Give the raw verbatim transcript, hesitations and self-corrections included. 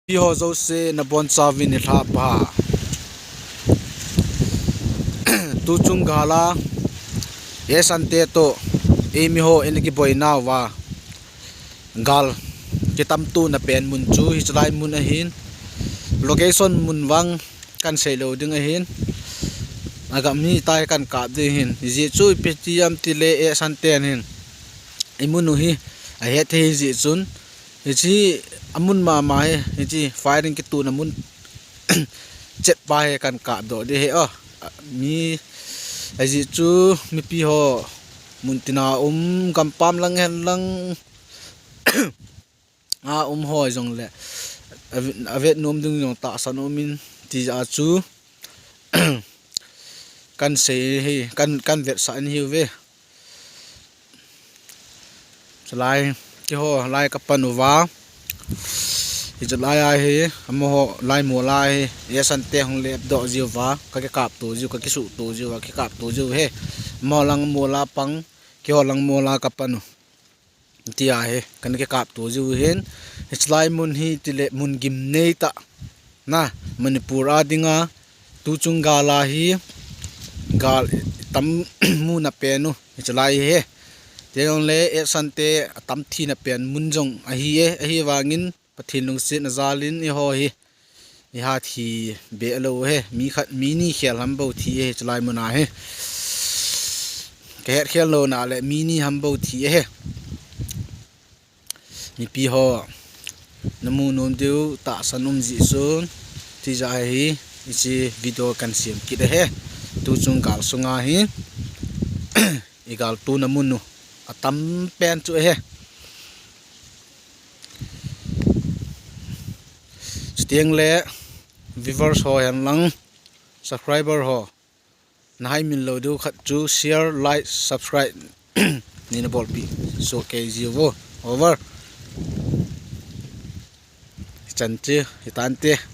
Mipi ho jouse nabonchauvin nilhah pha. Tuchung gal a, Esante toh, eimi ho ina kiboinauva gal kitamtona pen mun chu hiche lai mun ahin. Location mun vang kahin seilou ding ahin. Agam mi tai kahin kap ding ahin. Hijeh chu ipi ti ham tile Esante hin, imun u hi ahet thei jeh chun, hiche amun mama hi, hiche firing kitona mun chet pa hi kahin kapdoh ding ahi. Mi, ajeh chu mipi ho muntina um, gampam lang hen lang a um ho jongle avet nom ding jong tahsan umin, tijeh a chu kahin sei hi, kahin, kahin vetsah in ahiuve. Chulai, keiho lai kapan uva, hiche lai a hi, amaho lai mol a hi Esante hung lepdoh jiuva kakikapto jiu, kakisuhto jiuva, kikapto jiu ahi. Amaho lang mol a pang, keiho lang mol a kapan u, tia hi kana kikapto jiu ahin. Hiche lai mun hi tile mun gimnei tah, na, Manipur a dinga tuchung gal a hi gal tam muna pen u hiche lai hi. Tijongle Esante atam thina pen mun jong ahi e, ahivangin Pathen lungsetna jal in eiho hi iha thi be lou ahi. Mi khat, mi ni khel ham bou thi ahi hiche lai mun a hi. Kahet khel louna le mi ni ham bou thi ahi. Mipi ho namu nom diu tahsan um jeh chun, tijeh a hi hiche video kahin sem kit ahi. Tuchung gal sunga hi igaltona mun u atam pen chu ahi. Chutengle viewers ho hen lang, subscriber ho, nahai min lou diu khat chu share, like, subscribe neina bolpeh soh kei jiuvo. Over. Hichan chu hitante.